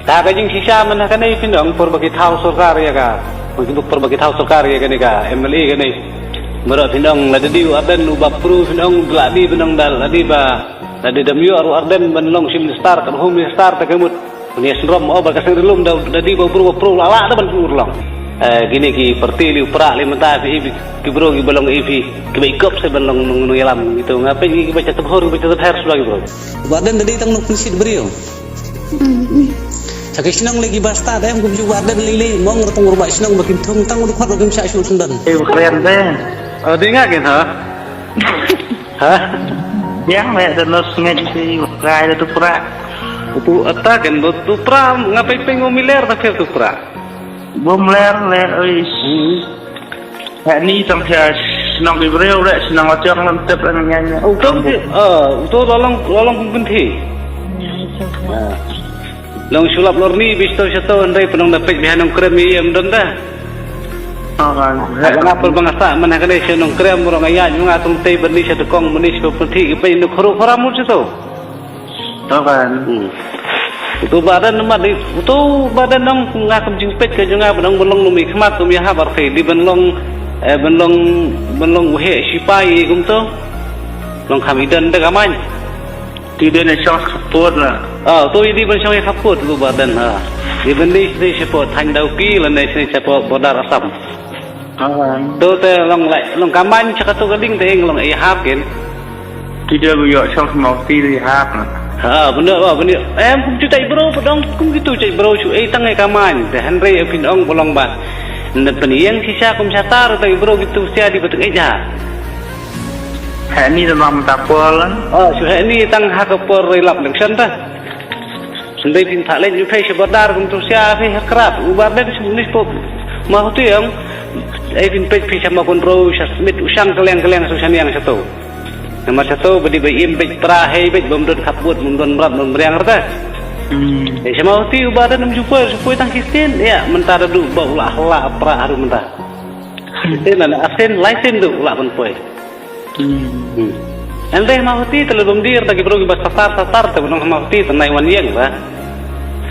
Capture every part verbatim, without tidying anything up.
Ta ka jingshisha mynta kane phin ong por ba ki thaw sorkar ïa ka. Por ba ki thaw sorkar ïa kane ka M L A kane. Baroh phin ong lada dei u Ardent u ba pru phin ong da la dei ban ong da la dei ba. Lada dei dam ïoh u Ardent ban long chief minister ka home minister ta ka mut. Une sngewrom o ba ka seng rilum da da dei ba pru ba pru la la da ban pru long. Eh, kine ki parti li u pra li mynta phi ki bro ki ba long i phi ki ba i kop se ban long nong nong ïalam gitu. Nga phi ki ba cha tabhor ki ba cha tabher sula ki bro. Ba Ardent da dei tang nong pynshit briew. Sa ki shnong lei ki basta de, kum ju Warden lei lei, mong rtong rubai shnong ba kim thung tang u dkhot ba kim sha shu sendon. Eh, kren de. Oh, dei nga kin ha? Ha? Yang le de nos ngai di si, kai de tu pra. Tu ata kan tu pra, ngapai peng u miler ta pher tu pra. Bom ler le, oi. Hmm. Heh ni tang sha shnong ki briew re, shnong la chong lam tep lam ngai ngai. Uto ki, ah, uto la long, la long kum kynthi. Long shu lap lor ni bisto shato hynrei pynong da peit biha Nongkrem ïa em don da. Ah, kan. Nga pur ba nga sah man ha kane sha Nongkrem, murong ïa nga tong tei ban ni sha Tekong, ban ni sha Pynthi ki peit nuk khuru khura mur shato. Toh kan. Hmm. Uto Ba Ardent namar dei, uto Ba Ardent nong nga kam jingpeit ka jong nga ba nong ba long nong mih khmat kum ïa ha bar khe dei ban long, eh, ban long, ban long u heh sipai kum to. Long kham i don da ka main. Ti don ïa shong khaput la. Ah, uto i dei ban shong ïa khaput u Ba Ardent ha. Dei ban dei shisha shapoh thaiñ Dawki lane shisha shapoh border Assam. Awan. To te long lai, long ka main cha kato ka ding te eng long ei hap ken. Ti dei ba ïoh shong sma ti dei hap na. Ha, benda ba, benda. Em kum tu tai bro, padong kum gitu tai bro, shu ei tang ei ka main. Te hynrei ei phin ong ba long ba. Na pynïeng shisha kum shatar tai bro gitu sia di ba teng ei ja. Heh ni da long ta pol. Oh, shu heh ni tang ha ka por rei lap election ta. Sendai pin thak leit nyu phai sha border kum tu sia phai ha krat. U Ba Ardent shu nis pop. Ma huti ong. Ai pin peit phai sha ma kon ro sha smit u shang keleng keleng sha shaniang sha to. Namar sha to ba dei ba im beit pra hei beit bam don khap bud bam don mrat bam riang rta. Hmm. Eh, sha ma huti u Ba Ardent um ju poi, shu poi tang ki sien. Ïa, mynta da du ba u la hla pra haru mynta. Sien na, a sien, lai sien du u la ban poi. Hmm. Hmm. Ende ma huti te lubum dir ta ki bro ki ba satar satar te bunong ma huti te nai wan yeng ba.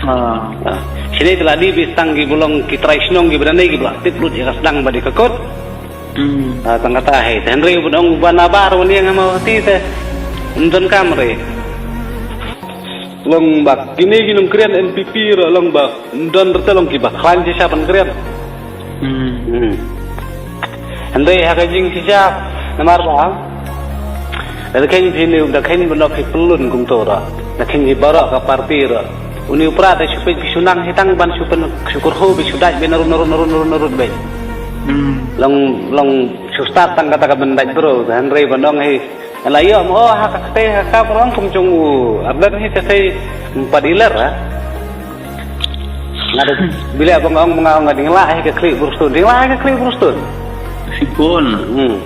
Ah. Ah. Sini te la di bis tang ki bulong ki trai shnong ki ba dei ki ba tip lut ïa ka sdang ba di ka kot. Hmm. Ah, tang kata hei. Te hynrei bunong ba na bar wan yeng ma huti te. Ndon kam re. Long ba kine ki nongkrian N P P ro long ba ndon rte long ki ba khlaiñ shisha ban krian. Hmm. Hmm. Hynrei ha ka jingshisha namar ba da khein phi ne da khein ba no phi pylun kum to ra. Da khein phi baroh ka parti ra. Uni u pra da shu peit phi shu nang hi tang ban shu pyn shu kurhu phi shu dait ben narun narun narun narun narun ben. Hmm. Long long shu start tang kata ka ban dait bro. Hynrei ba nong hi Ala ïoh mo ha ka kate ha ka prong kum jong u. Ardan hi ka sei empat iler ha. Ngada bila bang ong bang ong ding la hi ka klik brustun. Ding la hi ka klik brustun. Sipun. Hmm.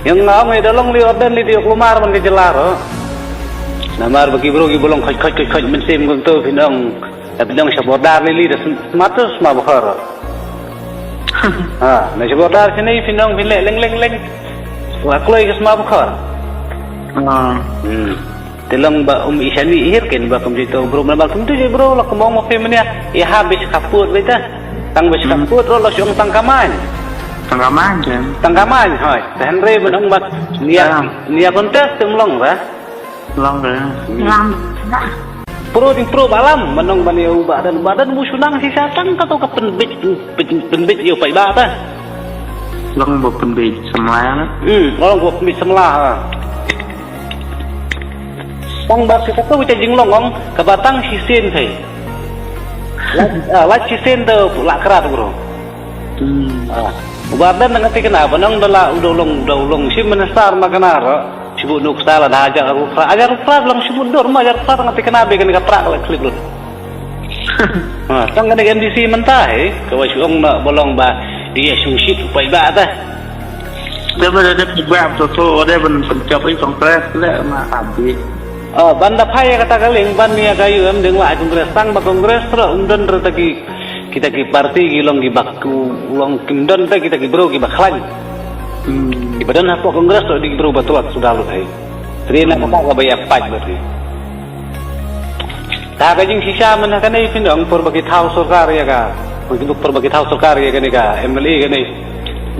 Yang ngong ida long li Ardan li di klumar man ka jela ro. Namar bagi bro gi bolong khoj khoj khoj khoj mensim kum tu phin ong. Tapi dong sha border lili da smat tu sma bukhar. Ha, na sha border sini phin ong phin leh leng leng leng. Wa kloi ka sma bukhar. Ah. Hmm. Te long ba um i shani ihir ken ba kum jito bro, ba kum tu je bro la kum ong ma phi mania. I ha bis kaput beta. Tang bis kaput ro lo shong tang kamai. Tang kamai ken. Tang kamai hoi. Te hynrei ba ong ba nia nia contest tum long ba. Long re. Lam. Pro ding pro balam, manong bani u Ba Ardan, Ba Ardan bu sunang shisha tang kato ka pynbit, pyn- pynbit ïa u paidbah ta. Long ba pynbit samla na. Hmm, long ba pynbit samla ha. Tang ba shisha kato ka jinglong ong, ka ba tang shisien kai. Lach, ah, lach shisien tu la krat bro. Hmm. Ah. U Ba Ardan nga thikna ba nong da la u da u long da u long chief minister ma kane ro. Shibun nuk sa la da hajar rupiah. Hajar rupiah long shibun dur ma hajar rupiah nga thikna ba kane ka trak la klik lut. Ha, tang kane ka M D C mynta he. Ka wa shibun na ba long ba ïa shung shit u paidbah ta. Te ba da paidbah to to da ban pynchop i Congress le ma abi. Oh, ban da phai kata ka leng ban ïa ka U M ding wa Congress tang ba Congress ro um don ro ta ki Kita ki parti ki long ki bak long kim don te kita ki bro ki bak khlaiñ. Hmm. Ki ba don hapoh Congress to di ki bro ba tuat suda lut hai. Tri na kata ka ba ïa pait ba ti. Ta ka jingshisha mynta kane phin ong por ba ki thaw sorkar ïa ka. Por ba ki thaw sorkar ïa kane ka M L A kane.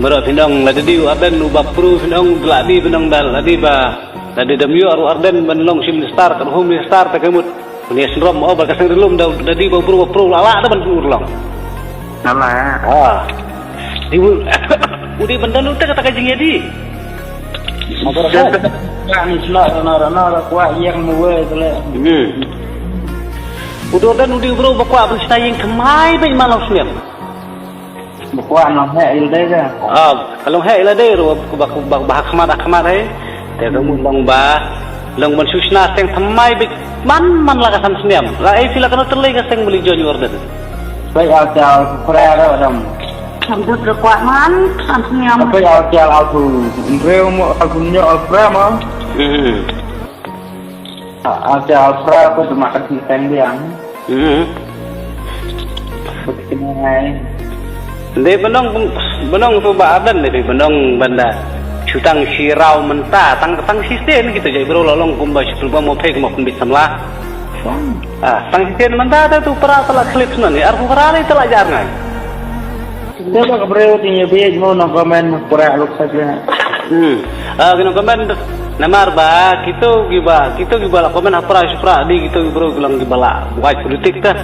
Baroh phin ong lada dei u Ardent u ba pru phin ong da la dei phin ong da la dei ba, lada dei dam ïoh u Ardent ban long Chief Minister, ka Home Minister ta ka mut. Phin ïa synrom o ba ka seng rilum da, da dei ba pru ba pru la la da ban pru long. Nala. Ah. Di u, u dei ban don u ta ka jingïadei. Ni sla na na na kwah ïeng mu wei tele. Hmm. U dei u dei u bro ba kwah ban shna ïing thymmai bad man long snem. Ba kwah nong heh ïa lade ka. Ah, ka long heh ïa lade ruh ba, ba, ba, ba ha khmat ha khmat hai. Te ka mut long ba long ban shu shna seng thymmai bad man man la ka san snem. La ei phi la ka na tele ka seng beli join order. Bai al jal pra ra dam. Kam dut ra kwah man, kan sniam. Bai al jal al tu. Reu mo al tu nyo al pra mo. Hmm. Al jal al pra ko tu makan si teng biang. Hmm. Betul ngai. Dei benong, benong tu ba adan dei benong banda. Shutang shi rau menta tang tang sisten kita jai bro lolong kumba shi pulba mo pek mo kumbit samla. Ah, tang siten mynta ta tu para tala klik sunan ni, ar ku para ni tala jar ngai. Te ba ka breu ting ya bej mo no comment para luk sa je. Hmm. Ah, kino comment namar ba kito giba, kito giba la comment ha para supra di kito bro gilang giba la buai politik ta.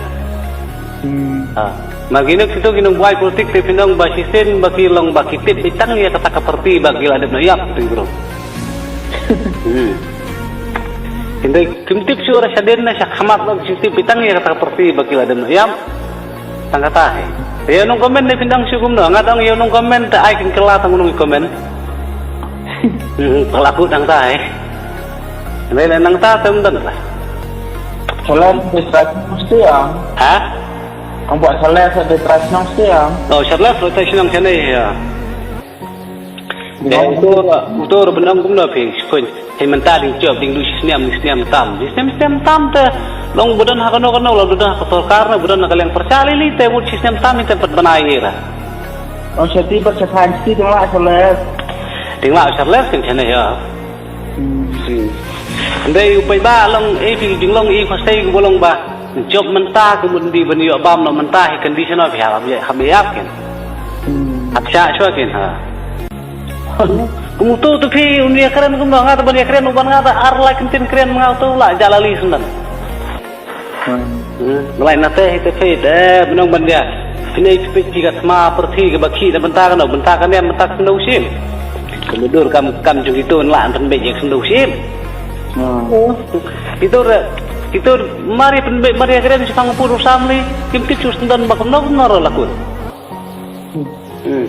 Hmm. Ah, ma kino kito kino buai politik te pinong ba sisen ba kilong ba kitit bitang ya kata ka parti ba kila dep na yap tu bro. Hmm. Hynrei kim tip shuh ra shaden na sha khmat ba kim tip bitang ïa kata ka parti ba ki la dem ïam. Tang kata hi. Ïa nong comment ne pyndonkam shuh kumno. Nga dang ïa nong comment te ai kin kylla tang nong comment. Hmm, pala ku tang ta hi. Hynrei nang ta tem dan la. Salam, Mister Christian. Ha? Ang buat salah sa de tras nang sia. Oh, salah sa de tras nang sia ya. Uto, uto ruh benang kumno phi, shuh. Hei mynta ding jop, ding du shisnem, shisnem tam. Shisnem, shisnem tam te long budan ha kano kano, long budan ha ka sorkar ne, budan ha ka liang pyrshah lili te, bud shisnem tam te pat bnai ira. Ong shati pat shatan shati ding la shalep. Ding la shalep kin chane ya. Hmm. Ndei u pei ba long e phi ding long e khosei ku long ba. Jop mynta ka mut ndi ban ïoh bam noh mynta hi condition of hap hap ïap kin. Hmm. Hap sha shwa kin ha. Kum uto tu phi un ïa kren kum nga ta ban ïa kren u ban nga ta ar lai kin tin kren nga uto la jalali sundan. Hmm. Hmm. Malai na te hi te phi de benong ban ïa. Phi ne phi phi ka thma pyrthi ka bakhi na bynta ka no bynta ka niam bynta ka no shim. Ka mudur kam kam jong ito la an tan bej ïa ka no shim. Hmm. Ito re, ito mari pen mari kren si pang pur samli, kim kit sus ndan bak no no la kun. Hmm.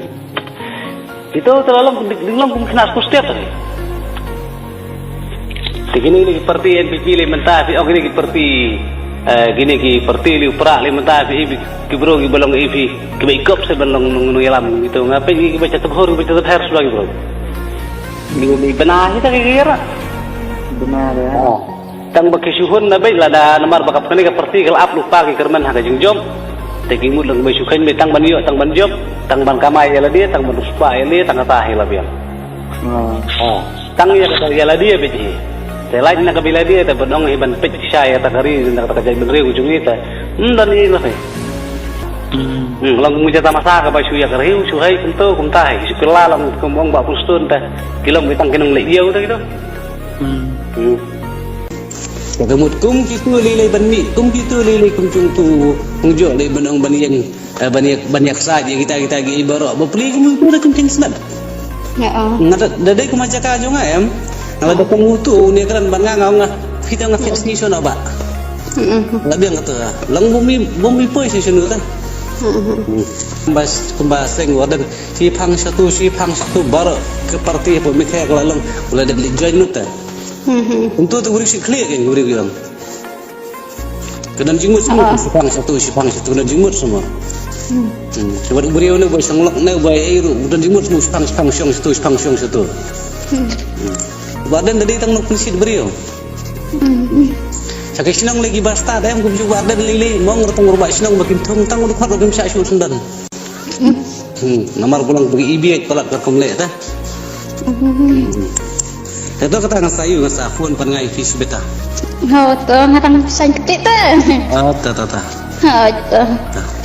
Ito te la long ding long kum kena ku step ni. Te kini ni parti N P P le mynta phi ong kini ki parti, eh, kini ki parti le upra le mynta phi ki bro ki balong ipi ki bai kop se balong nung nung yalam ito nga pe ki bacha tabhor ki bacha tabher sula ki bro. Ni ni bana hi ta ki ra. Bana ya. Oh. Tang ba ki shuhun na bej lada namar ba ka pkani ka parti ka la ap lupa ki kerman ha ka jingjop. Te ki mut lang ba shu khain bej tang ban ïoh tang ban jop tang ban kamai ïa lade tang ban uspa ïa lade tang kata hi la biang. Hmm. Ha. Tang ïa kata ïa lade bej hi. Te lait na ka bi lade te ban ong hi ban pej sha ïa ta ka ri na kata ka jait bynriew jong ngi te. Hmm dan hi la hi. Hmm. Hmm, long mu jata masa ka ba shu ïa ka ri shu hai kumto kumta hi shu kylla long kum ong ba pun stun te. Ki long bej tang ki nong leh ïa u te ki to. Hmm. Hmm. Ka mut kum kitu lei lei ban mih, kum kitu lei lei kum cung tu, kum jok lei ban ong ban ïeng, eh, ban ïak, ban ïak sa je kita kita gi baroh. Ba pli kum tu da kum king snap. Ya, ah. Nga da, da dei kum jaka jong nga em. Nga da kum tu ne kran ban nga nga nga. Kita nga fix ni shona ba. Mm-mm. La biang kata. Lang bumi, bumi poi si shonu ta. Mm-mm. Hmm. Kumba, kumba seng wadan. Shi phang shatu, shi phang shatu baroh. Ke parti pun mikhe kala lang. Kala dep li join nuta. Hmm. Untuk tu guri shi clear kan guri bilang. Kena jingmut semua, ah. Shi phang shatu, shi phang shatu, kena jingmut semua. Hmm. Hmm. Sebab beri ni buat sanglak ni, buat air, kena jingmut semua, shi phang, shi phang, shong shatu, shi phang, shong shatu. Hmm. Hmm. Badan tadi tang nuk pensit beri. Hmm. Sakit senang lagi basta, dah yang kumju badan lili, mong retong rumah senang makin tung tang udah kuat makin syak syuk sendan. Hmm, namar pulang pergi ibiat palat ka kumlek ta. Hmm. Ito kata nga sa yu nga sa phone pan ngai fis beta. Ho to, nga tang sign kti te. Ah, ta ta ta. Ha to.